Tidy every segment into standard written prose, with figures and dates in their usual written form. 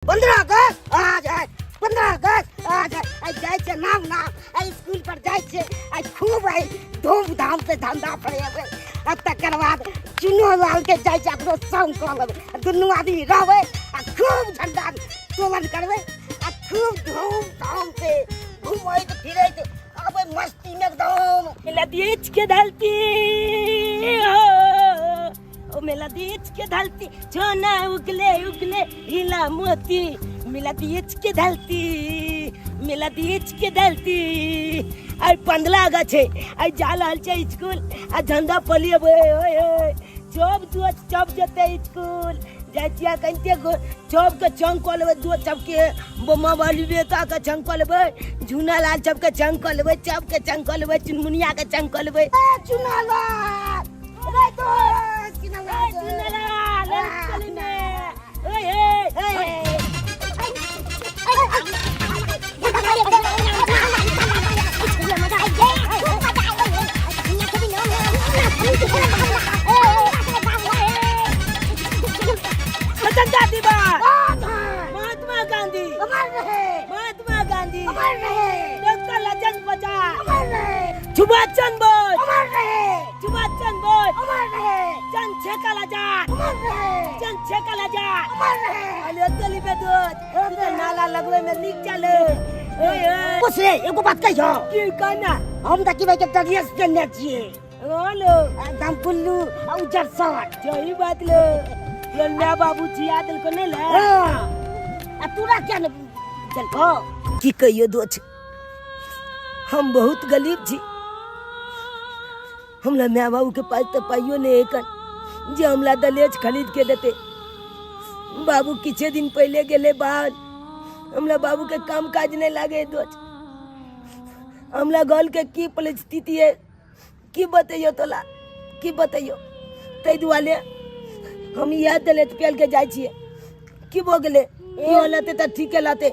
15 अगस्त आज है, 15 अगस्त आज है। आइ जाइ छै नाम नाम, आइ स्कूल पर जाइ छै, आइ खूब आइ धूमधाम से धंधा फरेबै। आ तकर बाद चुनो लाल के जाइ छै, अपनो संग कऽ लेबै। आ दुनू आदमी रहबै आ खूब झंडा तोलन करबै आ खूब धूमधाम से घुमैत फिरैत आबै मस्ती में एकदम। मेला बीच के धरती हो, ओ मेला बीच के धरती, सोना उगले उगले हिला मोती। मेला बीच के धरती, मेला बीच के धरती। आइ 15 अगस्त छै, आइ जा रहल छै स्कूल आ झंडा पलिएबै। ओए ओए, चौब दोस्त चौब जेतै स्कूल जाइ छियै। कनिते चौबके चंग कऽ लेबै, दोस्त सबके, बम्मा वाली बेटाके चंग कऽ लेबै, झूना लाल सबके चंग कऽ लेबै, चौबके चंग कऽ लेबै, चुनमुनियाके चंग कऽ लेबै। ए चुना लाल रे दोस्त, चुना लाल, झूना लाल स्कूल में, ओए ओए। स्वतंत्रता दिवस, महात्मा गांधी, महात्मा गांधी, डॉक्टर लजन बजाज, सुभाष चंद्र बोस, सुभाष चंद्र बोस, चंद्रशेखर आजाद, चंद्रशेखर आजाद। अरे चली बे दोस्त, तू तो नाला लगवे में नीक चले। ओए ओए। पूछ रे, एगो बात कहियो। की कहना? हम देखी भाई के ड्रेस पेन्ने छियै। बोलो। एकदम बुल्लू आ उज्जर शर्ट। सही बात लो, तोर माय बाबू जिया देलको नहीं ले? हाँ। आ तोरा क्या ने देलको? की कहियो दोस्त, हम बहुत गरीब छी। हमरा माय बाबू के पास तो पाइयो नहीं है जे हमरा दहेज खरीद के देते। बाबू किछे दिन पहले गेले बाहर। हमरा बाबू के काम काज नहीं लागे दोस्त। हमरा घर के की परिस्थिति है, की बतैयो तोला, की बतैयो। ताहि दुआरे हम इएह दहेज पेल के जाइ छियै। की भऽ गेलै? इहो लेते तऽ ठीके लेते।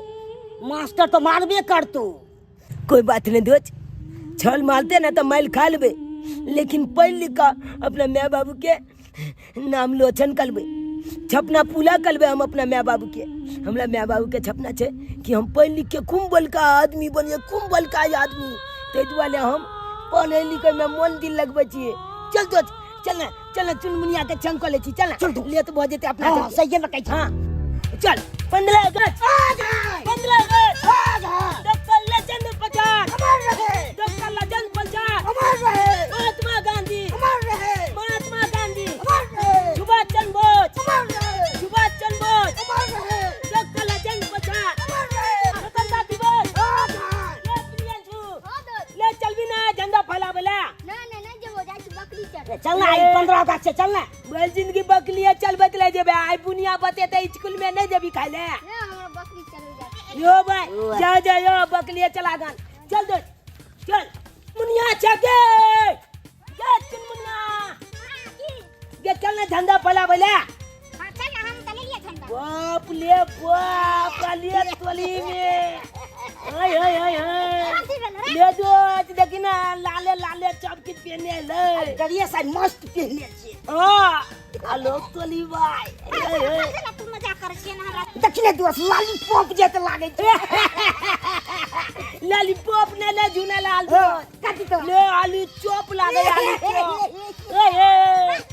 मास्टर तो मारबे करतू। कोई बात नहीं दोस्त, छल मारते ना तो माइल खा लेबे, लेकिन पढ़ लिख कऽ अपना माय बाबू के नाम लोचन करबै, छपना पूरा करबै हम अपना माय बाबू के। हमरा माय बाबू के छपना छै कि हम पढ़ लिख के खूब बड़का आदमी बनिए, खूब बड़का आदमी। ताहि दुआरे हम पढ़ै लिखै में मन दिल लगबै छियै। चल दोस्त, चल ना, चल ना, चुनमुनिया के चंग कऽ लै छी। चल ना, चल दोस्त। लेट भऽ जेतै अपना हाँ, सबके। सहिए में कहै छी। हाँ चल, 15 अगस्त, 15 अगस्त, डॉक्टर लजन प्रसाद, डॉक्टर लजन प्रसाद, महात्मा गांधी, महात्मा गांधी, सुभाष चंद्र बोस, सुभाष चंद्र बोस, डॉक्टर लजन प्रसाद, स्वतंत्रता दिवस। ले प्रियंशु, ले चलबी ना झंडा फैलाबे ला? चल ना, आई 15 अगस्त छै, चल ना। बोल जिंदगी बकलिया चलबैत ले जेबे। आइ बुनिया बतेते, स्कूल में नहीं जेबी खाइ ले? यो भाई, जा जा, यो बकलिया चला गन। चल दे, चल मुनिया छके गे, चुनमुनिया गे, चल ना झंडा फैलाबे ले। बाप ले बाप, ले तोली में, हाय हाय हाय हाय। ले दोस्त, देखी ना, लाले लाले चपकी पहने ले। ड्रेस आई मस्त पहने छियै। हाँ, हेलो तोली भाई। देखी ने दोस्त, लालीपॉप जेते लागै छै। लॉलीपॉप ने ले झूना लाल। हाँ, कथी तो? ले आलू चॉप लागे, आलू चॉप। ए ए।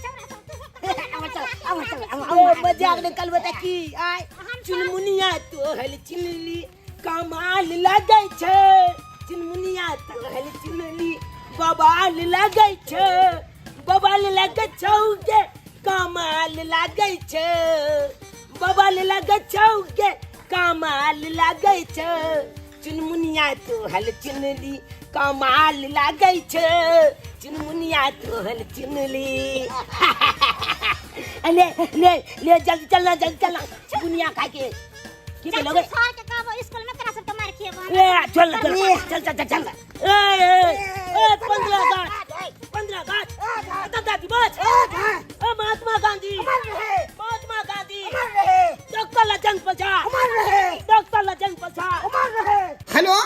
आब चल, आब चल, आब। ए, मजाक ने कल बता की आय चुनमुनिया तो हल चुनली कमाल लगै छै, चुनमुनिया तो हल चुनली बबाल लगै छै, बबाल लगै छौ गे, कमाल लगै छै, बबाल लगै छौ गे, कमाल लगै छै, चुनमुनिया तो हल चुनली कमाल लागै छै, चुनमुनिया तोहल चुनली। ले ले ले, जल्दी चलना, जल्दी चलना, बुनिया खा के की बोलोगे? ए चल चल चल चल चल चल। ए ए ए, 15 अगस्त, 15 अगस्त, स्वतंत्रता दिवस। ए Mahatma Gandhi, Mahatma Gandhi, doctor Lajan Prasad, doctor Lajan Prasad. Hello,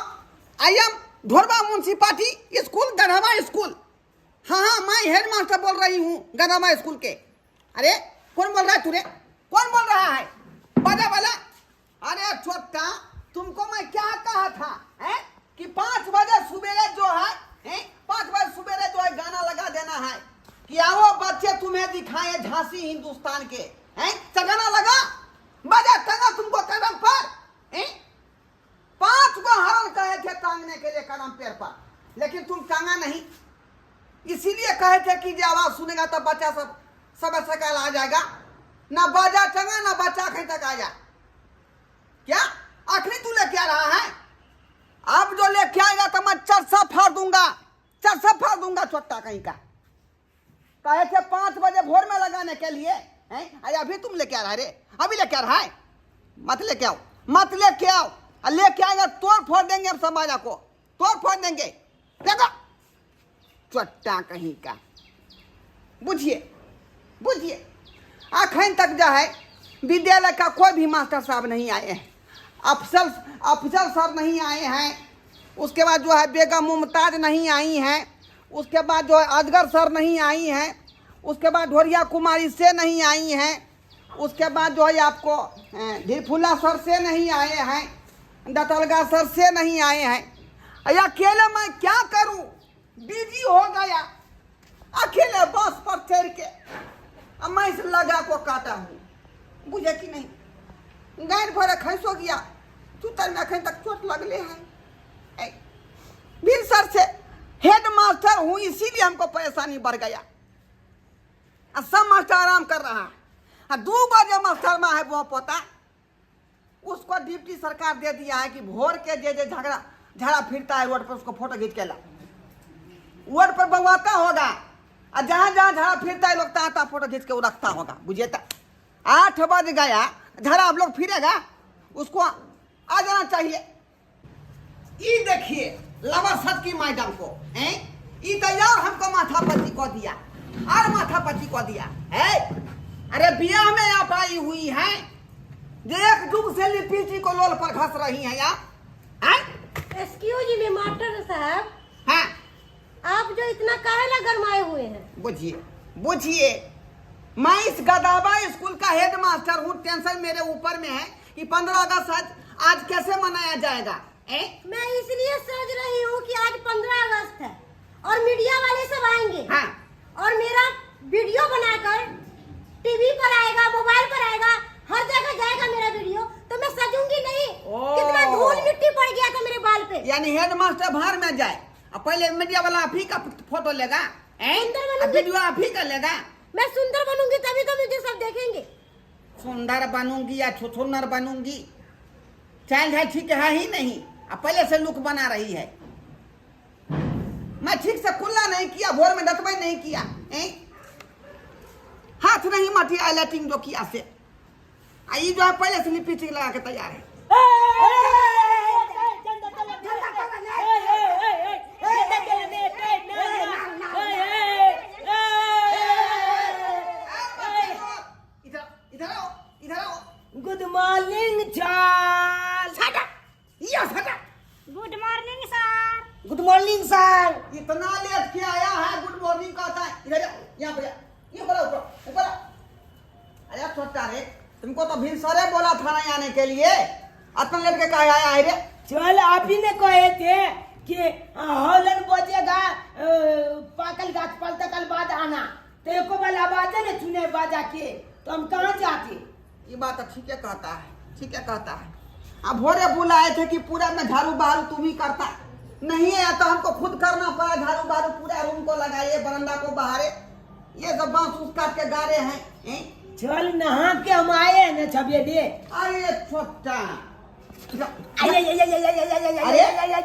I am Dhorba municipality school, Garhwa school. हाँ हाँ, मैं हेड मास्टर बोल रही हूँ गढ़वा स्कूल के। अरे कौन बोल रहा है तूने? कौन बोल रहा है बाजा वाला? हिंदुस्तान के हैं चगाना लगा बजा टंगा तुमको कदम पर हैं? पांच को हरण कहे थे टांगने के लिए कदम पेड़ पर, लेकिन तुम टांगा नहीं। इसीलिए कहे थे कि जो आवाज सुनेगा तब बच्चा सब सब सकाल आ जाएगा। ना बाजा टंगा ना बच्चा कहीं तक आया। क्या आखिरी तू लेके आ रहा है? अब जो लेके आएगा तो मैं चरसा फाड़ दूंगा, चरसा फाड़ दूंगा छोटा कहीं का। कहे थे 5 बजे भोर में लगाने के लिए हैं, अरे अभी तुम लेके आ रहा है रे, अभी लेके आ रहा है। मत लेके आओ, मत लेके आओ, और लेके आएगा तोड़ फोड़ देंगे हम समाज को, तोड़ फोड़ देंगे। देखो चट्टा कहीं का। बुझिए बुझिए, अखन तक जो है विद्यालय का कोई भी मास्टर साहब नहीं आए हैं, अफसर अफसर सर नहीं आए हैं, उसके बाद जो है बेगम मुमताज नहीं आई हैं, उसके बाद जो है अजगर सर नहीं आई हैं, उसके बाद ढोरिया कुमारी से नहीं आई हैं, उसके बाद जो है आपको धीरफुल्ला सर से नहीं आए हैं, दतलगा सर से नहीं आए हैं। अरे अकेले मैं क्या करूं, बिजी हो गया अकेले बस पर चढ़ के। अब मैं इस लगा को काटा हूँ, बुझे कि नहीं? गाय भरे खैसो गया, चूतर में अखन तक चोट लगले है। बिन सर से हेड मास्टर हूँ इसीलिए हमको परेशानी बढ़ गया। और सब मास्टर आराम कर रहा है, और 2 बजे मास्टर में है वो पोता, उसको डिप्टी सरकार दे दिया है कि भोर के जे जे झगड़ा झड़ा फिरता है रोड पर उसको फोटो खींच के ला। रोड पर बंगवाता होगा और जहाँ जहाँ झड़ा फिरता है लोग तहाँ तहाँ फोटो खींच के वो रखता होगा। बुझे तो 8 बज गया, झड़ा अब लोग फिरेगा, उसको आ जाना चाहिए। ये देखिए लवर की मैडम को हैं, ये तैयार हमको माथा पच्ची को दिया और माथा पच्ची को दिया है। अरे बियाह में आप आई हुई हैं, एक जुग से लिपि को लोल पर घस रही हैं यार। एक्सक्यूज मी मास्टर साहब, हाँ आप जो इतना काहे ला गरमाए हुए हैं? बुझिए बुझिए, मैं इस गदाबा स्कूल का हेड मास्टर हूँ, टेंशन मेरे ऊपर में है कि 15 अगस्त आज कैसे मनाया जाएगा। ए? मैं इसलिए सोच रही हूँ कि आज 15 अगस्त है और मीडिया वाले सब आएंगे। हाँ। और मेरा वीडियो बनाकर टीवी पर आएगा, मोबाइल पर आएगा, हर जगह जाएगा मेरा वीडियो, तो मैं सजूंगी नहीं। कितना धूल मिट्टी पड़ गया था मेरे बाल पे। यानी हेड मास्टर बाहर में जाए और पहले मीडिया वाला आप ही का फोटो लेगा, वीडियो आप ही का लेगा। मैं सुंदर बनूंगी तभी तो मुझे सब देखेंगे। सुंदर बनूंगी या छुछुनर बनूंगी, चाइल्ड है ठीक है ही नहीं, अब पहले से लुक बना रही है। मैं ठीक से कुल्ला नहीं किया, भोर में दतमई नहीं किया, हाथ नहीं मटी लाइटिंग जो किया से आई जो है पहले से लिपस्टिक लगा के तैयार है। इधर आओ, इधर आओ। गुड मॉर्निंग चाल। Good morning sir. Good morning sir. इतना लेट क्या आया है, गुड मॉर्निंग कहता है। इधर आओ, यहाँ पर, यहाँ पर ऊपर ऊपर। अरे छोटा रे, तुमको तो भिनसरे बोला था ना आने के लिए, इतना लेट के कहा आया है रे? चल आप ही ने कहे थे कि हॉलन बजेगा पाकल गाछ पर तकल बाद आना, तो एको बार आवाज ने सुने बाजा के, तो हम कहाँ जाते? ये बात ठीक है कहता है, ठीक है कहता है। अब भोरे बुलाए थे कि पूरा में झाड़ू बहारू तुम ही करता नहीं है, तो हमको खुद करना पड़ा झाड़ू बहारू, पूरा रूम को लगाइए, बरंडा को बहारे, ये सब बांस उस काट के गारे हैं। चल नहा के हम आए न छबेले। अरे छोटा, अरे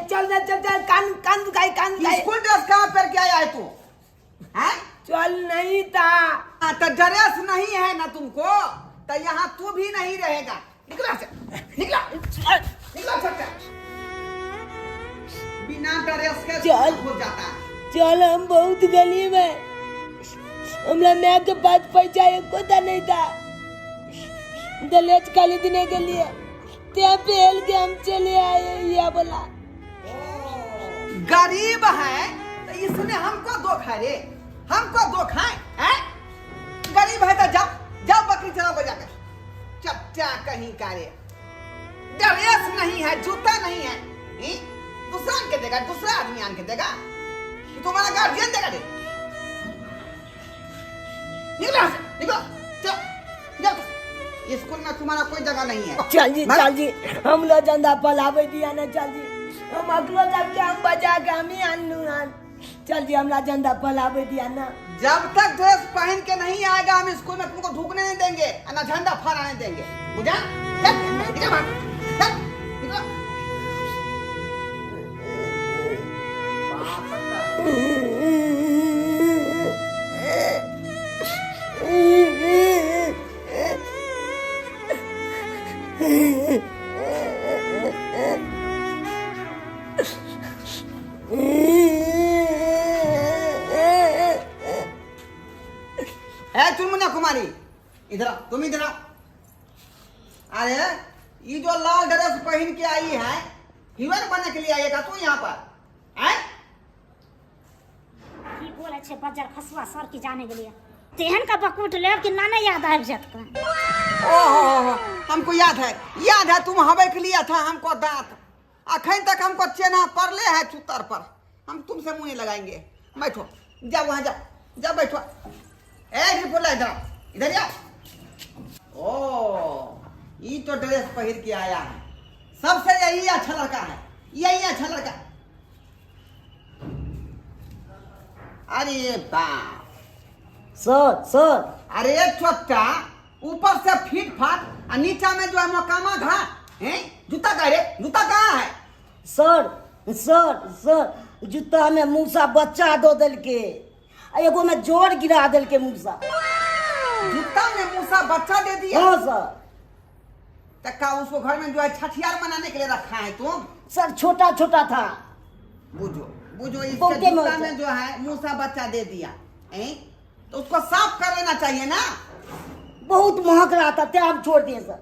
चल चल चल, कान कान दुखाई, कान दुखाई। स्कूल ड्रेस कहाँ पर के आया है तू? हैं? चल नहीं था तो ड्रेस नहीं है ना तुमको, तो यहाँ तू भी नहीं रहेगा। निकला से, निकला निकला छोटा, बिना ड्रेस के चल हो जाता है। चल हम बहुत गरीब है, हमरा माँ के पास पैसा एको नहीं था दहेज खरीदने के लिए, पेल के हम चले आए। या बोला गरीब है तो इसने हमको धोखा रे, हमको धोखा है। गरीब है तो जाओ जाओ बकरी चराओ जाकर, चपचा कहीं का रे। ड्रेस नहीं है, जूता नहीं है, दूसरा आन के देगा, दूसरा आदमी आन के देगा, तुम्हारा गार्जियन देगा रे। निकलो निकलो। जाओ, स्कूल में तुम्हारा कोई जगह नहीं है। चल जी। भाग। चल जी, हम लोग झंडा पलावे दिया ना। चल जी, हम अगलो जब के हम बजा के हम ही आनलू हन। चल जी, हमरा झंडा पलावे दिया ना। जब तक ड्रेस पहन के नहीं आएगा हम स्कूल में तुमको ढूकने नहीं देंगे और ना झंडा फहराने देंगे, बुझा? चल निकल बाहर, चल निकलो। बाप रे। ए चुनमुनिया कुमारी, इधर आओ, तुम इधर आओ। अरे ये जो लाल ड्रेस पहन के आई है, हीरोइन बनने के लिए आई है का तू यहाँ पर? हैं? की बोलै छै बज्जर खसुआ सर की जाने गेलियै तेहन का बकूट लेब कि नाने याद आबि जायत कन। ओहो, हमको याद है, याद है, तुम हवे के लिया था हमको दांत, अखन तक हमको चेना पड़ले है चुतर पर। हम तुमसे मुंह नहीं लगाएंगे। बैठो, जाओ वहां जाओ, जाओ बैठो। ए रिपोला, इधर आओ, इधर आओ। ओ ये तो ड्रेस पहन के आया है, सबसे यही अच्छा लड़का है, यही अच्छा लड़का। अरे बाप। Sir, sir. अरे छोटा, ऊपर से फीट फाट और नीचा में जो है मोकामा घा हैं? जूता का रे, जूता कहाँ है? सर, सर, सर, जूता में मूसा बच्चा दो देलके आ एगो में जोर गिरा देलके मूसा। जूता में मूसा बच्चा दे दिया? हाँ सर। तो का उसको घर में जो है छठियार मनाने के लिए रखा है तुम? सर, छोटा छोटा था। बुझो बुझो, इसके बहुते जूता मजा। में जो है मूसा बच्चा दे दिया हैं? तो उसको साफ कर लेना चाहिए ना। बहुत महक रहा था, ते हम छोड़ दिए सर।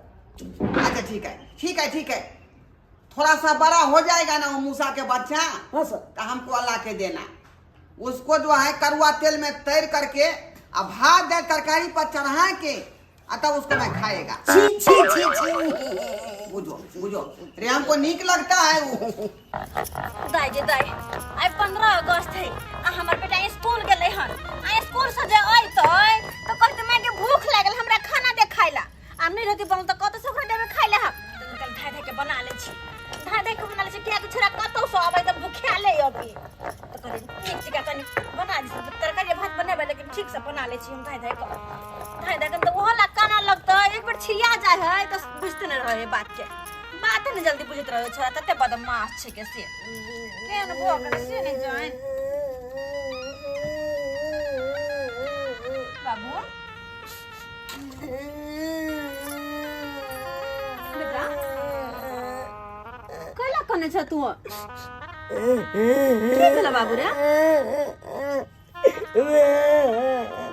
अच्छा ठीक है, ठीक है, ठीक है। थोड़ा सा बड़ा हो जाएगा ना वो मूसा के बच्चा। हाँ सर। तो हमको अल्लाह के देना, उसको जो है करुआ तेल में तैर करके अब भात दाल तरकारी पर चढ़ा के आ तब उसको मैं खाएगा। छी छी छी छी। बुझो बुझो रे, हमको नीक लगता है वो। दाइ गे दाइ, आइ 15 अगस्त है आ हमर बेटा स्कूल गेलै हन। आ स्कूल से जे अयतै तऽ कहतै माय के भूख लागल, हमरा खाना दे खाइ ला। आ नहि रहतै बनल तऽ कतऽ से ओकरा देबै खाइ ला? हम तऽ कल धाय धाय के बना लै छी, धाय धाय के बना लै छी, कियाकि छोरा कतौ से अबै तऽ भूखाले अबै। तऽ कहलियै नीक जकाँ कनि बना दै छी, तरकारी भात बनेबै लेकिन ठीक से बना लै छी हम धाय धाय के, धाय धाय के। तऽ ओहो ला काना लगतै, एक बेर छिया जाइ है तऽ बुझते नहि रहै है बात के, बात नहि जल्दी बुझैत रहै छोरा, तते बदमाश छै के से केहन भऽ गेल से नहि जानि। बाबू बेटा, कैला कने छ तू? की भेल बाबू रे?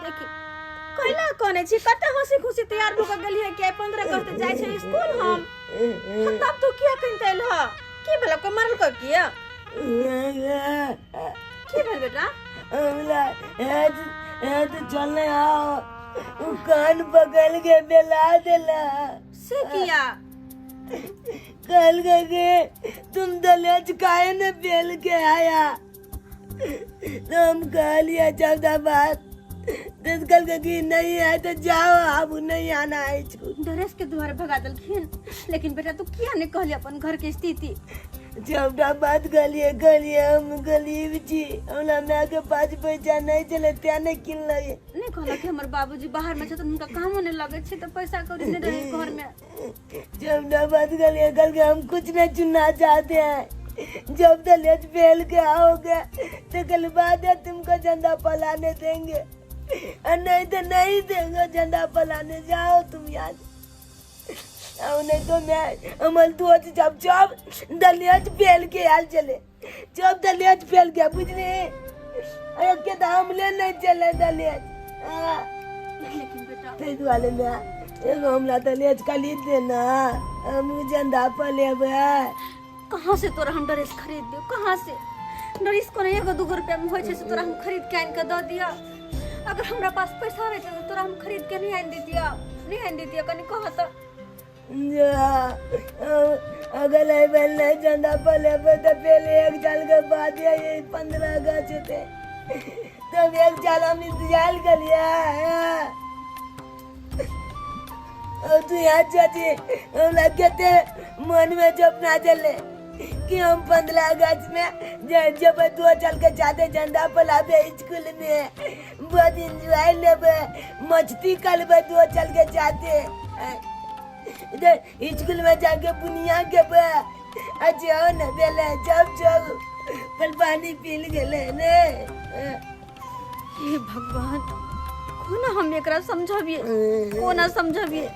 देखी कैला कने छी? कते हंसी खुशी तैयार भऽ के गेलियै कि आइ 15 अगस्त जाइ छै स्कूल हम, तब तू किया कनिते एलह? की भेल? कोई मारल कर किया? की भेल बेटा? हमरा हेत हेत चलने आओ, उ कान पकड़ के बेला देला। से किया? कहल के तुम दलेज काहे ने बेल के आया? तो हम कह लिया चौदह बात तो कल के नहीं आए तो जाओ, अब नहीं आना है स्कूल। ड्रेस के द्वारे भगा देलखिन। लेकिन बेटा तू किया नहीं कहली अपन घर के स्थिति? चौदह बात कहलिए, कहलिए हम गरीब छी, हमरा माय के पास पैसा नहीं चले त्या नहीं किन लगे। नहीं कहला कि हमर बाबूजी बाहर में छथिन, हुनका कामो नहीं लगे छै तऽ पैसा कौड़ी नहीं रहे घर में? चौदह बात कहलिए, कल के हम कुछ नहीं चुनना चाहते हैं, जब दहेज फैल के आओगे तो कल बाद है तुमको झंडा पलाने देंगे और नहीं तो नहीं देंगे झंडा पलाने, जाओ तुम यहाँ से। और नहीं तो मैं अमल तो जब जब दहेज फैल के आल चले, जब दहेज फैल गया बुझले, अरे के दाम ले नहीं चले दहेज। हाँ। लेकिन बेटा ताहि दुआरे में एगो हमरा दहेज खरीद देना, हम झंडा पलेबै। कहाँ से तोरा हम ड्रेस खरीद दियो? कहाँ से ड्रेस? कोनो एगो दूगो रुपया में होइ छै से तोरा हम खरीद के आनि के दऽ दिअ? अगर हमरा पास पैसा रहै तऽ तोरा हम खरीद के नहीं आनि दितिअ, नहीं आनि दितिअ? कनि कह तऽ। अगर एहि बेर नहि झंडा पलेबै तऽ पहले एक साल के बाद ये 15 अगस्त होते, तब एक साल हम इंतजार करिए। और तू यहाँ चाची हमरा कते मन में सपना चले कि हम 15 अगस्त में जब दो चल के जाते झंडा फहराबे स्कूल में, बहुत इंजॉय लेबे, मस्ती करबे। दो चल के जाते इधर स्कूल में जाके बुनिया के बे अच्छा हो न बेले जब जब पर पानी पी गेले ने। हे भगवान, कोना हम एकरा समझबिए, कोना समझबिए?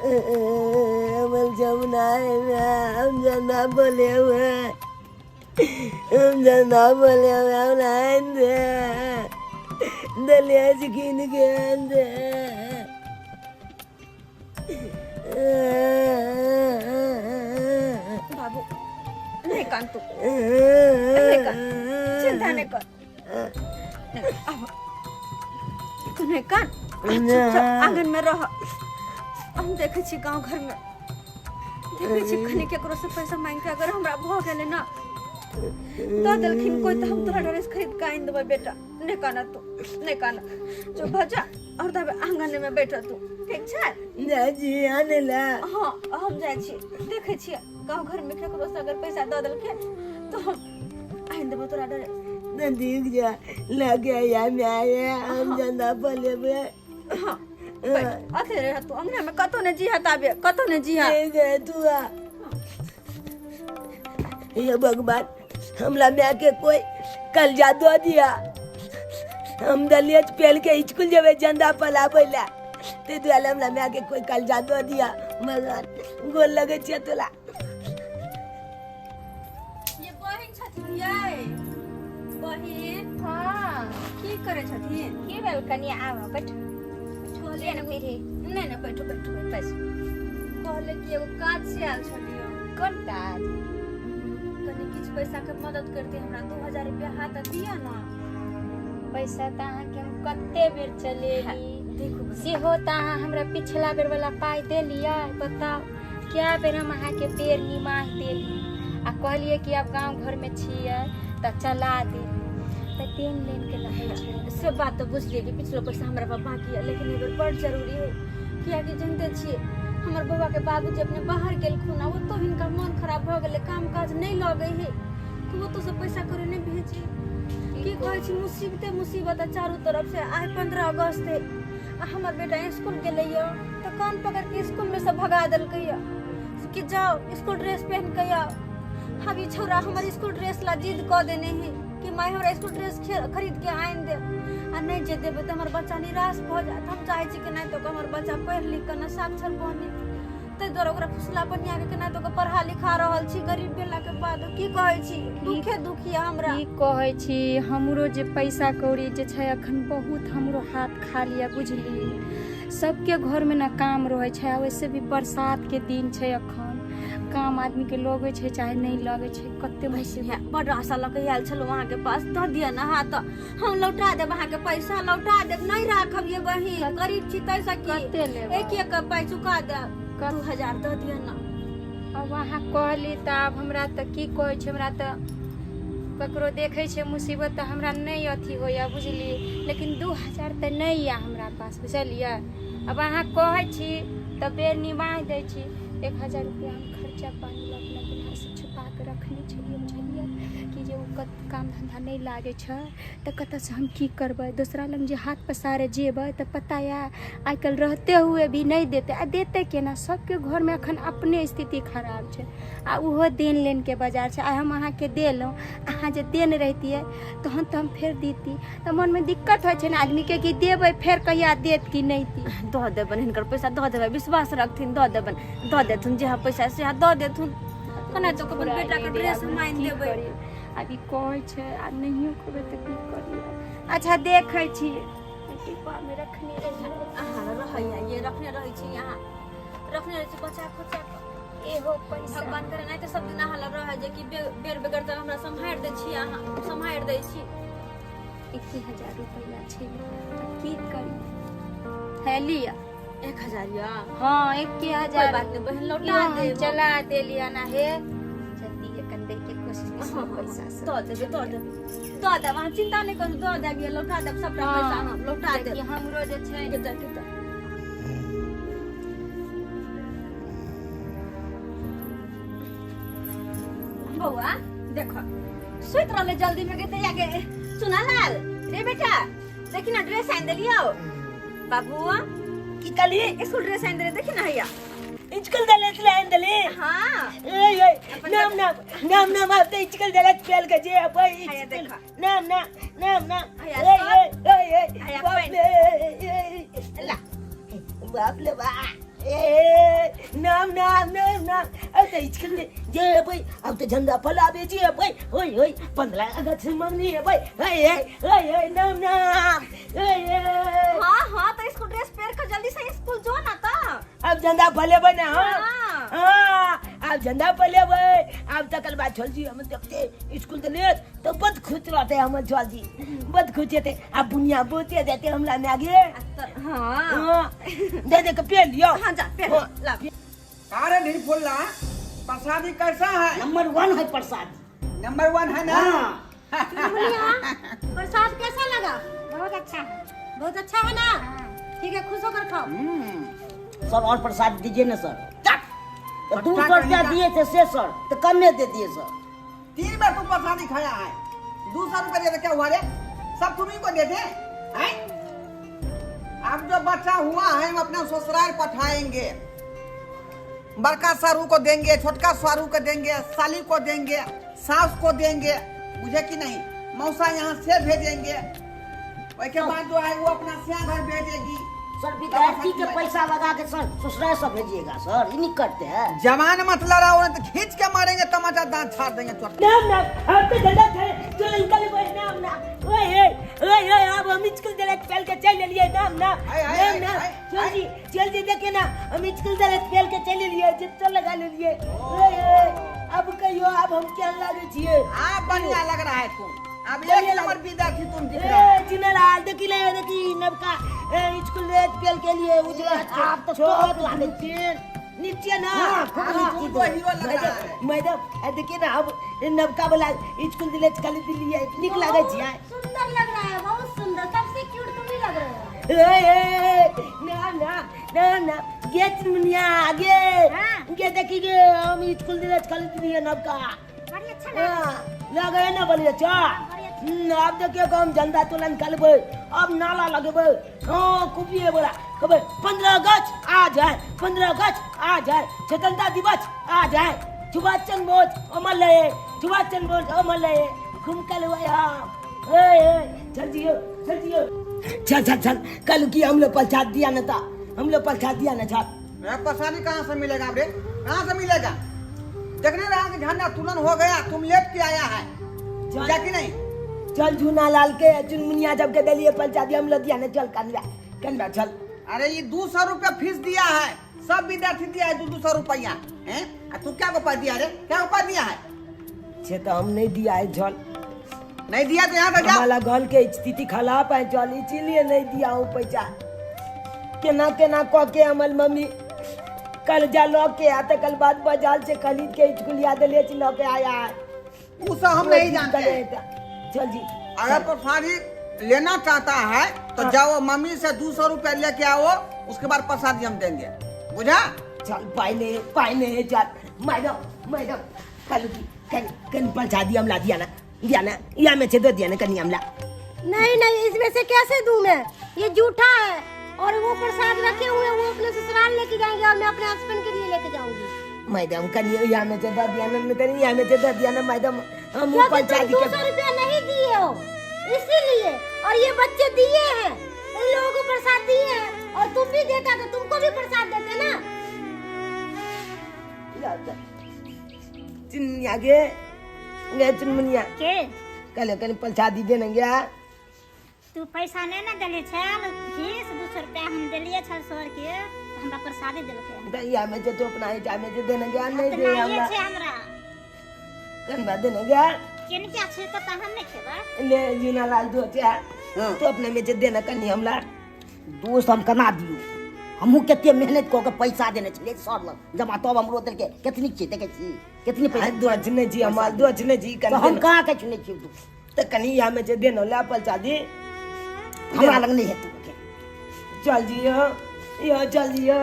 हमर जमुना हम झंडा बोले हुए, हम झंडा बोले हुए, हमरा आनि दे, दलिया कीन के आनि दे। बाबू, नहीं कान तू, नहीं कान, चिंता नहीं कर। नहीं, अब तू नहीं कान, चुपचाप आंगन में रह। हम देखै छी, गाँव घर में देखै छी, कनी केकरो से पैसा मांग के अगर हमरा भऽ गेलै ना, दऽ देलखिन कोई, तऽ हम तोरा ड्रेस खरीद के आनि देबै। बेटा, नहीं काना तू, नहीं काना। जो भजा और तब आंगन में बैठ तू, ठीक छै? जी आने ला। हाँ, हम जाइ छी, देखै छियै गाँव घर में केकरो से अगर पैसा दऽ देलखिन तऽ हम आनि देबै तोरा ड्रेस। ठीक जा लगे या मैं आए, हम झंडा बोले। हाँ, बैठ अथे रह तू अंगना में, कतौ ने जी ताबे, कतौ ने जी। ठीक है, तू आ। ये भगवान, हमला माय के कोई कलजा दो दिया, हम दलिया पेल के स्कूल जेबै झंडा फहराबै ला। ताहि दुआरे हमरा माय के कोई कलजा दो दिया। भगवान, गोर लगै छियै तोरा। ये बहिन छथिन, यै बहिन। हाँ। की करै छथिन? की भेल कनिया? आब बैठ। कहलियै ने पीढ़ी। नहि नहि, बैठू बैठू। बस। कहले कि एगो काज से आयल छलियै। कोन काज? कनि किछु पैसा के मदद करती हमरा, 2000 रुपया हाथ दिअ ने। पैसा तऽ अहाँके हम कते बेर चलेली। देखू। सेहो तऽ अहाँ हमरा पिछला बेर वाला पाइ देलियै। बताउ, कए बेर हम अहाँके बेर निमाह देली आ कहलियै कि आब गाँव घरमे छियै तऽ चला देली, तऽ देन लेन के रहै छै। से बात तऽ बुझलियै कि पिछलो पैसा हमरा पास बाकी है, लेकिन एहि बेर बड़ जरूरी है, कियाकि जानते छियै हमर बौआ के बाबूजी अपने बाहर गेलखुन आ ओतौ हिनकर मन खराब भऽ गेलै, काम काज नहि लगै है, तऽ ओतौ से पैसा कौड़ी नहि भेजी। की कहै छी, मुसीबते मुसीबत है चारू तरफ से। आइ 15 अगस्त है आ हमर बेटा स्कूल गेलै यऽ तऽ कान पकड़ के स्कूल में से भगा देलकै यऽ कि जाओ, स्कूल ड्रेस पहन के आओ। अब ई छौड़ा हमर स्कूल ड्रेस ला जिद कऽ देने है कि माय, हमरा स्कूल ड्रेस खरीद के आनि दे। आ नहि जे देबै तऽ हमर बच्चा निराश भऽ जायत। हम चाहै छी कि नहि तऽ हमर बच्चा पढ़ि लिख कऽ ने साक्षर बने, ताहि दुआरे ओकरा फुसला बनिया के केना तऽ पढ़ा लिखा रहल छी। गरीब भेलाके बाद की कहै छी, दुखे दुखी यऽ हमरा। की कहै छी, हमरो जे पैसा कौड़ी जे छै, अखन बहुत हमरो हाथ खाली यऽ, बुझली? सबके घरमे ने काम रहै छै आ वैसे भी बरसातके दिन छै, अखन काम आदमीके लगै छै चाहे नहि लगै छै, कते मुसीबत। बड्ड आशा लऽ के आयल छलहुँ अहाँके पास। दऽ दिअ ने हाथ, हम लौटा देब अहाँके पैसा, लौटा देब, नहि राखब ये बहिन। गरीब छी ताहिसँ की? कते लेबै? एक एक के पाइ चुका देब। 2000 दऽ दिअ ने। आब अहाँ कहली तऽ आब हमरा तऽ की कहै छै, हमरा तऽ ककरो देखै छै मुसीबत तऽ हमरा नहि अथी होइए, बुझलियै? लेकिन 2000 तऽ नहि यऽ हमरा पास, बुझलियै? आब अहाँ कहै छी तऽ बेर निमाह दै छी। 1000 रुपया हम खर्चा पानी लए अपना दुल्हासँ छुपा कऽ रखने छलियै, बुझलियै? कि जे ओ कत काम धन्धा नहि लागै छै तऽ कतऽसँ हम की करबै? दोसरा लग जे हाथ पसारे जेबै तऽ पता यऽ, आइ काल्हि रहते हुए भी नहि देतै। आ देतै केना? सबके घरमे एखन अपने स्थिति खराब छै आ ओहो देन लेनके बाजार छै। आइ हम अहाँके देलहुँ, अहाँ जे देने रहितियै तहन तऽ हम फेर दिती। तऽ मनमे दिक्कत होइ छै ने आदमीके कि देबै, फेर कहिया देत कि नहि दी। दऽ देबनि, हिनकर पैसा दऽ देबै, विश्वास रखथिन, दऽ देबनि, दऽ देथुन। जे पैसा से दऽ देथुन, केना तो अपन बेटा के ड्रेस हम आनि की देबै। करी? आब ई कहै छै आ नहियो कहबै तऽ की करी? अच्छा, देखै छी, डिब्बामे रखने रहियै। अहाँ रहैया ये, रखने रहै छी अहाँ, रखने रहै छी बचा खोचा कऽ। एहो पैसा। भगवान करे नहि तऽ सब दिन अहाँ लग रहै जे कि बेर बेगर तऽ हमरा सम्हारि दै छी, अहाँ सम्हारि दै छी। 1000 रुपैआ छै, तऽ की करी? है लिअ। 1000 या? हाँ, एक कोई हजार। बात नहीं बहन, लौटा इहो हम देब। चला देलियै ना। हे, जल्दी कन दै के कोशिश हाँ, पैसा सब। दऽ देबै, दऽ देबै, दऽ देब। अहाँ चिंता नहि करू, दऽ देब, ये लौटा देब सबटा पैसा हम लौटा देब। कियाकि हमरो जे छै कितना कितना? बउआ देखो सुति रहले जल्दी में के आगे चुना लाल रे बेटा देखी ना ड्रेस आन देलियो बाबू की कहली स्कूल ड्रेस आन देले देखी ना हैया स्कूल दले आन देले हां ए ए नाम नाम नाम नाम अब तो स्कूल दले पेल के जे अब हैया देखा। नाम नाम नाम नाम हैया ए शर्ट। ए ए ए हैया बाप पैंट। रे ए, ए, ला बाप रे बाप ए नाम नाम नाम नाम अब तो स्कूल दे जे भाई अब तो झंडा फलावे जी भाई ओए ओए 15 अगस्त मम्मी है भाई ए ए ए ए नाम नाम ए ए हां हां तो स्कूल ड्रेस पहन के जल्दी से स्कूल जो ना तो अब झंडा फलेबै ना हाँ हाँ। हाँ अब झंडा फलेबै अब तकर बाद छोल जी हम देखते स्कूल तो ले तो बद खुश रहते हमर छोल जी बद खुश हेते अब बुनिया बोते देते हमरा मागे हां हाँ दे दे के पेन लियो हां जा पहन हाँ। ला अरे नहीं फुल्ला प्रसादी कैसा है नंबर वन है प्रसाद नंबर वन है ना हाँ चुनमुनिया प्रसाद कैसा लगा बहुत अच्छा है बहुत अच्छा है ना ठीक है खुश होकर खाओ हम्म, सर और प्रसाद दीजिए ना सर तो 200 पट्टा रुपया कहीं दिए थे से सर तो कम में दे दिए सर 3 बार तू प्रसादी खाया है 200 रुपया दिया तो क्या हुआ रे सब तुम्ही को देते हैं अब जो बच्चा हुआ है हम अपना ससुराल पठाएंगे बड़का सारू को देंगे छोटका सारू को देंगे साली को देंगे सास को देंगे बुझे कि नहीं मौसा यहाँ से भेजेंगे उसके बाद जो है वो अपना सिया घर भेजेगी सर विद्यार्थी के पैसा लगा के सर ससुराल सब भेजिएगा सर ये नहीं करते हैं जवान मत लड़ाओ नहीं तो खींच के मारेंगे तमाचा दांत छाड़ देंगे चोट नाम नाम अब तो झंडा चल निकल भाई नाम नाम ओए ओए ओए ओए अब हम स्कूल दले चल के चल लिए नाम नाम आय, आय, नाम आय, नाम आय, चल आय। जी चल जी देखे ना हम स्कूल दले चल के चल लिए चित्त लगा लिए ओए ओए अब कहियो अब हम क्या लागे छिए आप बढ़िया लग रहा है तुम अब एक बढ़िया लग- नंबर विद्यार्थी तुम दिख रहा है ए जिनालाल देखी ले देखी नबका ए स्कूल रे पेल के लिए उजला आप तो छोट टॉप लागे छिए। नीचे ना हाँ, खूब हाँ, नीचे तुम तो हीरो लग रहा है। मैडम ए देखिए ना अब नबका वाला स्कूल दिले खाली दिलिए नीक लागे छिए सुंदर लग रहा है बहुत सुंदर सबसे क्यूट तुम ही लग रहे हो ए ए ना ना ना ना गे चुनमुनिया गे हाँ। गे देखी गे हम स्कूल दिले खाली दिलिए नबका बड़ी अच्छा लगा हाँ, लगे ना बड़ी अच्छा बड़ी अच्छा। अब देखियो कि हम झंडा तोलन करबै अब नाला लगेबै हाँ कुपिए बोला कहबै 15 अगस्त आ जाए 15 अगस्त आ जाए स्वतंत्रता दिवस आ जाए सुभाष चंद्र बोस अमर रहे सुभाष चंद्र बोस अमर रहे घूम कर हुए हम ए, ए, चल जियो चल जियो चल चल चल कल की हम लोग प्रसाद दिया न था हम लोग प्रसाद दिया न था मेरा प्रसादी कहाँ से मिलेगा रे कहाँ से मिलेगा देखने रहा कि झंडा तुलन हो गया तुम लेट के आया है चल। जा कि नहीं चल जूना लाल के चुनमुनिया जब के दिलिए प्रसाद हम लोग दिया न चल कनवा कनवा चल अरे ये 200 रुपया फीस दिया है सब विद्यार्थी दिया है 200 200 रुपया हैं आ तू क्या उपाय दिया रे क्या उपाय दिया है छे तो हम नहीं दिया है जल नहीं दिया तो यहाँ से जा हमारा घर के स्थिति खराब है जल इसीलिए नहीं दिया हूँ पैसा केना केना कह के हमर मम्मी कर्जा लऽ के आ तकर बाद बाजार से खरीद के स्कूल याद ले लऽ के आया है वो सब हम नहीं जानते हैं। चल जी अगर प्रसादी लेना चाहता है तो जाओ मम्मी से 200 रुपया लेके आओ उसके बाद प्रसादी हम देंगे बुझा चल पाई नहीं पाई नहीं चल मैडम मैडम कल की कल कल प्रसादी हमला दिया ना दिया ना या में से दो दिया ना कनी हमला नहीं नहीं इसमें से कैसे दूं मैं ये जूठा है और वो प्रसाद रखे हुए हैं, वो अपने ससुराल लेके जाएंगे और मैं अपने हस्बैंड के लिए लेके जाऊंगी मैडम कनी या में से दो दिया ना कनी या में से दो दिया ना मैडम हम क्योंकि तुम प्रसादी दो के सौ रुपया नहीं दिए हो इसीलिए और ये बच्चे दिए हैं इन लोगों को प्रसाद दिए हैं और तुम भी देता तो तुमको भी प्रसाद देते ना चुनिया गे गे चुनमुनिया के कल कल प्रसादी देने गया तू पैसा नहीं ना देले छल फीस 200 रुपया हम देलिए छल सर के तऽ हमरा प्रसादी देलकै। भैया में से तो अपना ही में से देने गया नहीं तऽ दे नाहिए हमरा छै हमरा। कनबा देने गया। केनका छै तऽ हम नहि खेबै। ले जीना लाल दो चार हाँ। तो अपने में से देना कनी हमला। दोस्त हम केना दियौ हमहूँ कते मेहनत कऽ के पैसा देने छलियै सर लग जमा तब हमरो देलकै केतनी छियै देखै छी केतनी पैसा। दो नहीं जी हमार दो नहीं जी। तऽ हम कहाँ के चुनै छियै दोस्त? तो कनी या में से देना ला प्रसादी। हमरा लग नहि हेतौ। चल जी यो यो चल जी यो।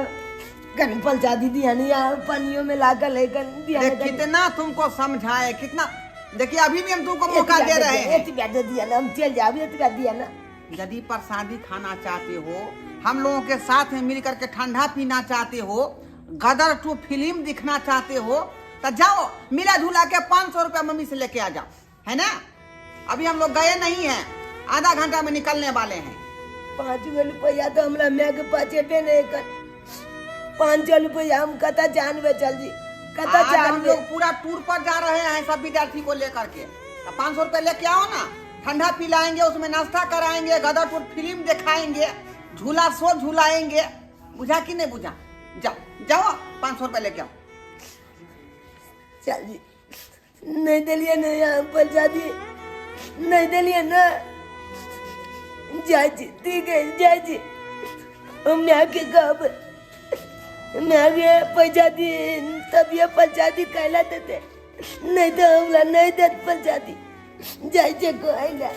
कनी पलचा दीदी हनी यहाँ पानियों में लागल है कन दिया अरे कितना तुमको समझाए, कितना। देखिए अभी भी हम तुमको मौका दे रहे हैं। एतबा दे दिया ना, हम चल जाब, एतबा दिया ना। यदि प्रसादी खाना चाहते हो, हम लोगों के साथ में मिल करके ठंडा पीना चाहते हो, गदर 2 फिल्म दिखना चाहते हो, तो जाओ मिला झूला के 500 रुपया मम्मी से लेके आ जाओ, है ना। अभी हम लोग गए नहीं हैं, आधा घंटा में निकलने वाले हैं। 5 गो रुपया तो हमरा माय के पास हेबे नहीं कर। 500 रुपया हम कता जानबे चल जी, कता आज हम जानबे। लोग पूरा टूर पर जा रहे हैं सब विद्यार्थी को लेकर के, तो 500 रुपया लेके आओ ना, ठंडा पिलाएंगे, उसमें नाश्ता कराएंगे, गदर टूर फिल्म दिखाएंगे, झूला सो झूलाएंगे। बुझा कि नहीं बुझा? जाओ जाओ 500 रुपया लेके आओ। चल जी, नहीं दिलिए ना यहाँ प्रसादी, नहीं दिलिए ना। जाय जी, ठीक है, जाय जी। हम माय के कहब, माय के पैसा दी तब ये प्रसादी कैला देते, नहीं तो हमरा नहीं देत प्रसादी। जाय जे कहला।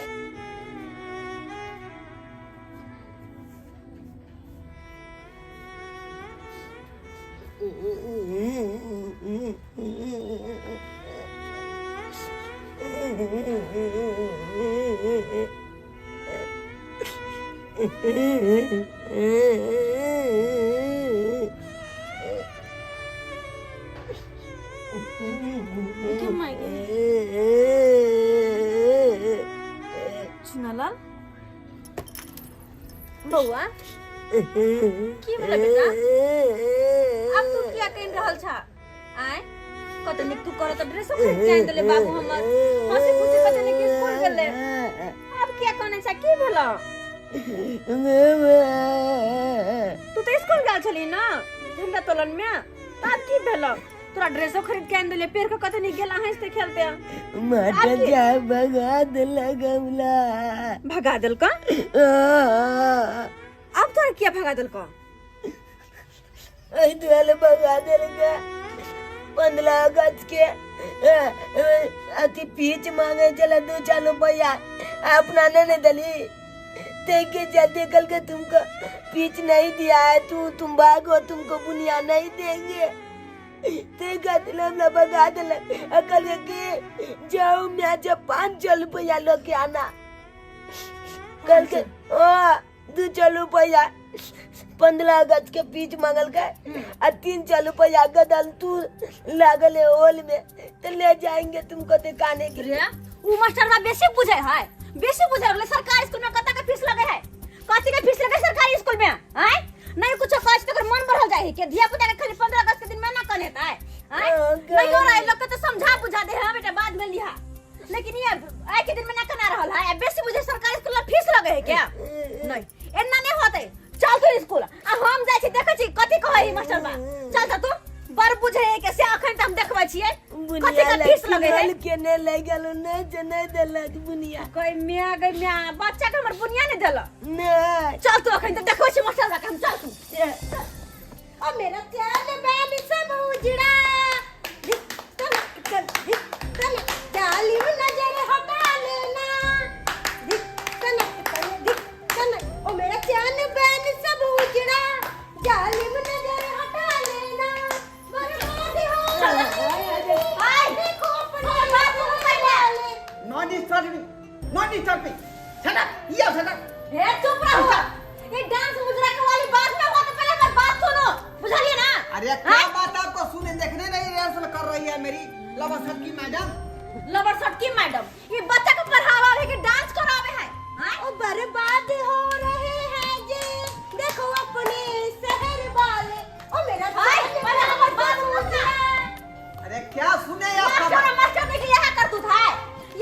चुनालाल बौआ, की भेलै बेटा? आब तू किया कहि रहल छा? आय कत नीक तू करत ड्रेसो खरीद के आनि देले बाबू हमर, हंसी खुशी कत नीक स्कूल गेलै, आब किया कनै छा? की भेलौ? तू तऽ स्कूल गेल छली ना झंडा तोलन में, त आब की भेलौ? तोरा ड्रेसो खरीद के आनि देले, पेर के कत नीक गेल हंसते खेलते। माता जा भगा देलक हमरा। भगा देलक? आब तोरा किया भगा देलक? एहि दुआरे भगा देलक, 15 अगस्त के अथी पीच मांगे चला 2-4 रुपया, अपना नहीं दली देख के जल्दी कल के तुमको पीच नहीं दिया है, तू तुम भागो, तुमको बुनिया नहीं देंगे। ते दिल हमरा भगा दिलक। अकल के जाओ मैं जब 500 रुपया लेके आना कल के, 200 रुपया 15 अगस्त के पीच मांगल के आ 300 रुपया गदल तू लागल है होल में, तो ले जाएंगे तुमको दिखाने के लिए। रे उ मास्टरवा बेसी बुझे है, बेसी बुझे रहले। सरकारी स्कूल में कता के फीस लगे है? कथी के फीस लगे सरकारी स्कूल में? आय नहीं कुछ कह तो मन बढ़ल जाए है के धिया पुता के खाली 15 अगस्त के दिन में ना कने हेतै। आय नहीं हो रहा है लोग के तो समझा बुझा दे हां बेटा बाद में लिहा, लेकिन ये आय के दिन में ना कना रहल है। बेसी बुझे सरकारी स्कूल में फीस लगे है क्या? नहीं एना नहीं होते। चल तू स्कूल आ हम जाय छी देखै छी कथी कहै है मास्टरवा। चल त तू बड़ बुझे है के से अखन त हम देखबै छियै कथी के फीस लगे है। के ने ले गेल नहीं जे नहीं देलक बुनिया। कोई मिया गई मिया बच्चा के हमर बुनिया नहीं देलक। नहीं चल तू अखन त देखबै छी मास्टरवा के हम। चल तू। ओ मेरा चैन बैन सब उजड़ा, तनक तन जालिम नजर हटा लेना, तनक तन तनक ओ मेरा चैन बैन सब उजड़ा, जालिम नजर हटा लेना, बर्बाद हो आय देखो अपने बात सुनो पहले। No disturbing, no disturbing. Shut up, ये शट अप। हे चुप रहो, ये डांस मुजरा के वाली बात ना हुआ तो पहले हमर बात सुनो, बुझलिए ना? अरे क्या बात आपको सुने देखने नहीं रिहर्सल कर रही है मेरी लवर सर की मैडम। लवर सर की मैडम ये बच्चा के पढ़ावा है कि डांस करावे है? हां ओ बर्बाद हो रहे हैं जे देखो अपने शहर वाले, ओ मेरा हाय पहले हमर बात सुनो ना। अरे क्या सुने आपका मास्टर मास्टर देखिए यहाँ कर तू था,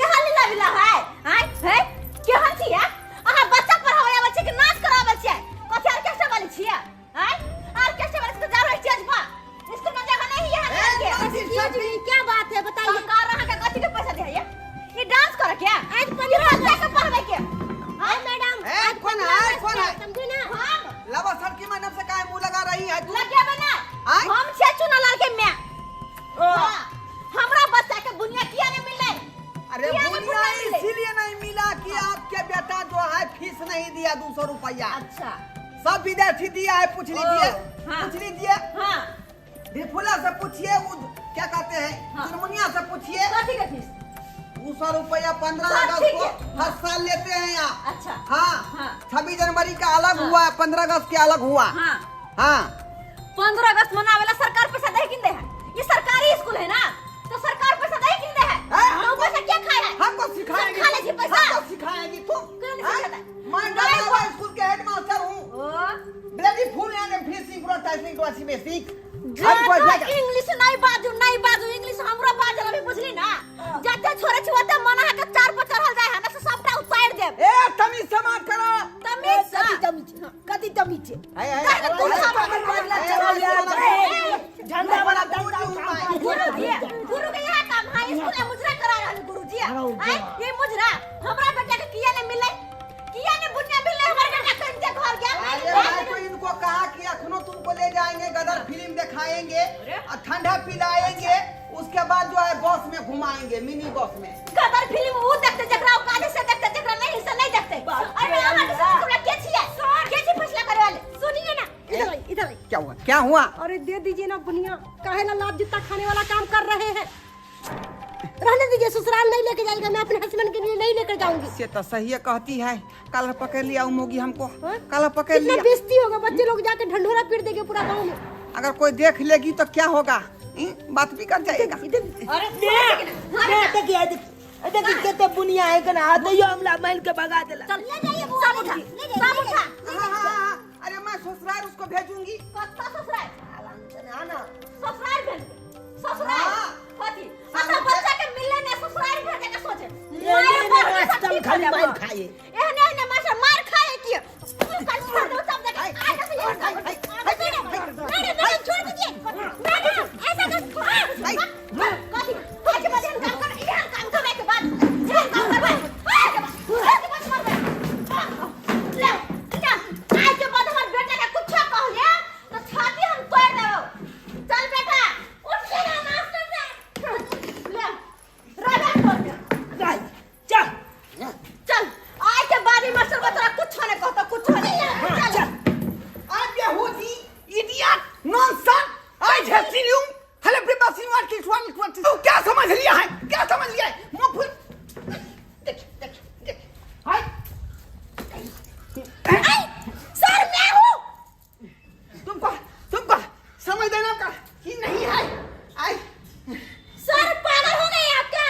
यहाँ लीला विला है। हाय है केहन छियै अहाँ? बच्चा पढ़ावे आबै छै कि नाच कराबै छियै? कथी ऑर्केस्ट्रा वाली छियै? हाय ऑर्केस्ट्रा वाली के जा रहल छियै अजबा स्कूल में जगह नहीं यहाँ के। एक्सक्यूज मी, क्या बात है बताइए? सरकार अहाँ के कथी के पैसा दे है? ये डांस करे के आज 15 बच्चा के पढ़वे के। हां मैडम ए कौन है, कौन है? समझे ना? हम लवर सर की मैडम से काहे मुंह लगा रही है तू? लगे बना हम छे चुनालाल के मैं। हमरा बच्चा के बुनिया किया नहीं मिललै? अरे बुनिया इसीलिए नहीं मिला कि आपके बेटा जो है फीस नहीं दिया 200 रुपया। अच्छा सब विद्यार्थी दिया है, पूछ लीजिए। हाँ। पूछ लीजिए। हाँ। विफुला से पूछिए, वो क्या कहते हैं, हाँ। चुनमुनिया से पूछिए। कथी के फीस? 200 रुपया 15 हाँ, अगस्त ठीक को है। हर साल लेते हैं आप। अच्छा। हाँ। हाँ। 26 जनवरी का अलग हाँ। हुआ, 15 अगस्त के अलग हुआ। हाँ। हाँ। 15 अगस्त मनावेला सरकार पैसा दे कि दे है? ये सरकारी स्कूल है ना, तो सरकार पैसा दे कि दे है? ए, तो पैसा क्या खाए है? हमको सिखाएगी? सब खा ले छी पैसा। हमको सिखाएगी तुम? क्यों नहीं हाँ? सिखाता? मैं नहीं। डॉक्टर स्कूल के हेडमास्टर हूँ। ओ ब्लडी फूल यहाँ फीस पूरा टाइपिंग क्लास में सीख। ज्यादा इंग्लिश नहीं बाजू, नहीं बाजू इंग्लिश। हमरो बाजल अभी, बुझली ना? जाते छोरे छी ओते मन के चार पर चढ़ल जाय है ना, से सबटा उतार देब। ए, तमीज से बात करो। तमीज से। कथी तमीज, कथी तमीज छै? है है। काहे तू झंडा वाला डंडा। गुरुजी, गुरु के यहाँ काम है? स्कूल में मुजरा करा रहल गुरुजी। आय ये मुजरा हमरा बेटा के किया ने मिले, किया ने बुनिया मिले? हमर बेटा कहीं घर गया। अरे मैं तो इनको कहा कि अखनो तुमको ले जाएंगे, गदर फिल्म दिखाएंगे और ठंडा पिलाएंगे, उसके बाद जो है बस में घुमाएंगे, मिनी बस में। गदर फिल्म उ देखते जकरा औकात से देखते, जकरा नहीं से नहीं देखते। अरे अहाँ के हमरा के छियै, के छी फैसला करे वाले? सुनिए ना, इधर आइए, इधर आइए। क्या हुआ, क्या हुआ? अरे दे दीजिए ना बुनिया, काहे ना लात जूता खाने वाला काम कर रहे हैं? रहने दीजिए, ससुराल नहीं लेके जाएगा। मैं अपने हस्बैंड के लिए नहीं लेकर जाऊंगी। से तो सही है कहती है, कल पकड़ लिया वो मोगी हमको। हाँ? कल पकड़ कितना लिया। बेइज्जती होगा, बच्चे लोग जाके ढंढोरा पीट देंगे पूरा गांव में। अगर कोई देख लेगी तो क्या होगा? बात भी कर जाएगा। अरे ने देखिए, देखिए कते बुनिया है कना आ दैयो, हमरा मार के भगा देला। चल ले जाइए बुआ, सब उठा, सब उठा। हाँ, हाँ, हाँ, अरे मैं ससुराल उसको भेजूंगी। कत्ता ससुराल? आना। ससुराल भेज, ससुराल। हाँ। कथी अच्छा बच्चा के मिलले ने ससुराल भेजे के सोचे? ने, मार ने, मार के रास्ता सब में ठीक हो खाली जाबो। मार खाए। एहने एहने मास्टर मार खाए की कल छोड़ दो सब जगह। आज से ये नहीं नहीं नहीं, छोड़ दीजिए मैडम, ऐसा कर कथी आज के बाद एहन काम कर, एहन काम करबै के बाद एहन काम करबै आज के बाद, आज के बाद मरबै। ले जा, आज के बाद हमर बेटा के कुछो कहलिए तो छाती हम तोड़ देबो। चल बेटा, उठ ले ना मास्टर से ले राजा छोड़ दे। चल चल। चल, आज के बाद ही मास्टर को तोरा कुछ नहीं कहता, कुछ नहीं। चल। चल। आप यहूदी इडियट नॉनसेंस I हेसिलियम हेलो प्रिपासिन what is one twenty. तू क्या समझ लिया है, क्या समझ लिया है? मुंह फुल देख देख देख, हाय। सर, मैं हूँ। तुमको तुमको समझ देना का कि नहीं है आई। सर, पागल हो गए आप क्या?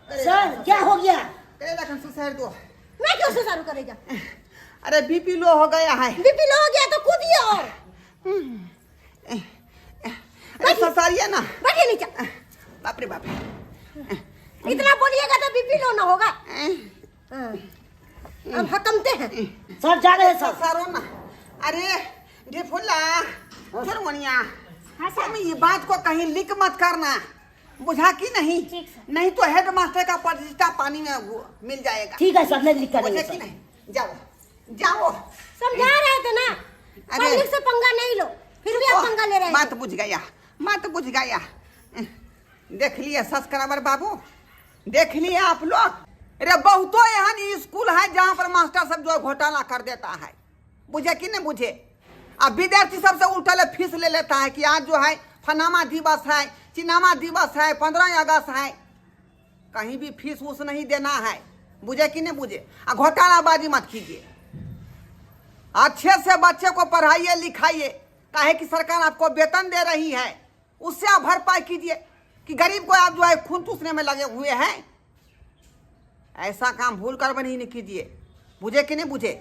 सर, क्या हो गया? अरे लखन सुसार दो। मैं क्यों सुसारू करेगा? अरे बीपी लो हो गया है। बीपी लो हो गया तो कूदिए और। अरे ससारिए ना। बैठिए नीचे। बाप रे बाप। इतना बोलिएगा तो बीपी लो ना होगा। हाँ। अब हकमते हैं। सर, जा रहे हैं सर। ससारो ना। अरे ढेफुला चुरमुनिया। हाँ सर। तुम ये बात को कहीं लीक मत करना, बुझा कि नहीं? ठीक सर। नहीं तो हेड मास्टर का प्रतिष्ठा पानी में वो मिल जाएगा। ठीक है सर, नहीं लीक करेंगे। बुझे कि सर। नहीं? जाओ जाओ। समझा रहे थे ना, अरे। पब्लिक से पंगा नहीं लो, फिर भी आप पंगा ले रहे हैं। बात बुझ गया, बात बुझ गया। देख लिए सब्सक्राइबर बाबू, देख लिए आप लोग। अरे बहुतो एहन स्कूल है जहाँ पर मास्टर सब जो है घोटाला कर देता है, बुझे कि नहीं बुझे? अब विद्यार्थी सबसे उल्टा फीस ले लेता है कि आज जो है फनामा दिवस है, चिनामा दिवस है, 15 अगस्त है। कहीं भी फीस उस नहीं देना है, बुझे कि नहीं बुझे? आ घोटालाबाजी मत कीजिए, अच्छे से बच्चे को पढ़ाइए लिखाइए। काहे कि सरकार आपको वेतन दे रही है, उससे आप भरपाई कीजिए कि गरीब को आप जो है खून चूसने में लगे हुए हैं। ऐसा काम भूल कर भी नहीं कीजिए, बुझे कि नहीं बुझे?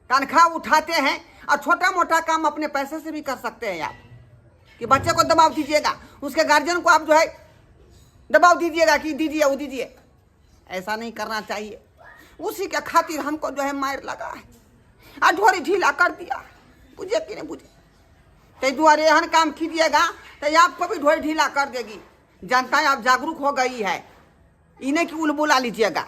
तनख्वाह उठाते हैं और छोटा मोटा काम अपने पैसे से भी कर सकते हैं आप, कि बच्चे को दबाव दीजिएगा, उसके गार्जियन को आप जो है दबाव दीजिएगा कि दीजिए, वो दीजिए। ऐसा नहीं करना चाहिए। उसी के खातिर हमको जो है मार लगा है आ ढोरी ढीला कर दिया, बुझे कि नहीं बुझे? ताहि दुआरे एहन काम कीजिएगा तो आपको भी ढोरी ढीला कर देगी जनता। आप जागरूक हो गई है, इन्हें कि उल बुला लीजिएगा।